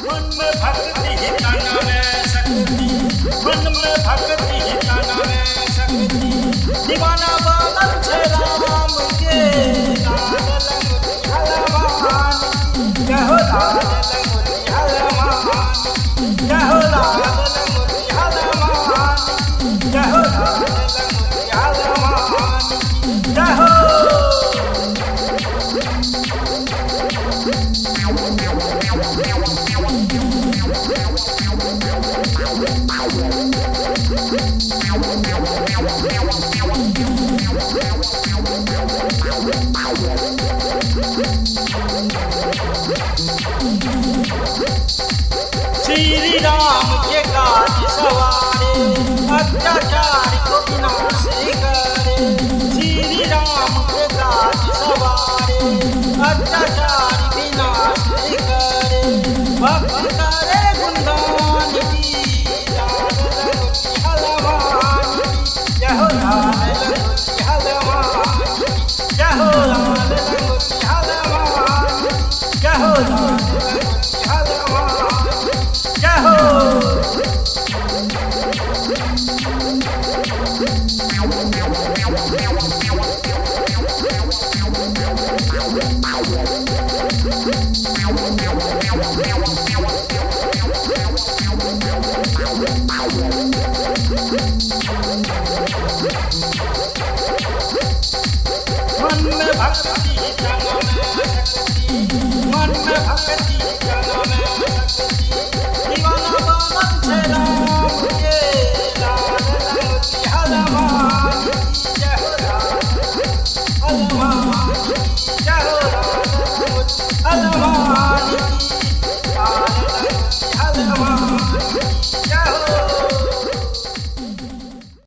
मन में भक्ति तन में शक्ति, मन में भक्ति तन में शक्ति, दीवाना बनल छै राम के। लाल लंगोटी हलवान, जय हो लाल लंगोटी हलवान, जय हो लाल लंगोटी हलवान, जय हो लाल लंगोटी हलवान, जय हो। श्री राम के काज सवारे, अत्याचार को विनाश करे। श्री राम के काज सवारे, अत्याचार विनाश करे। भक्त करे गुणगान की, लाल लंगोटी हलवान की, जय हो लाल लंगोटी हलवान की, जय हो लाल लंगोटी हलवान की, जय हो लाल।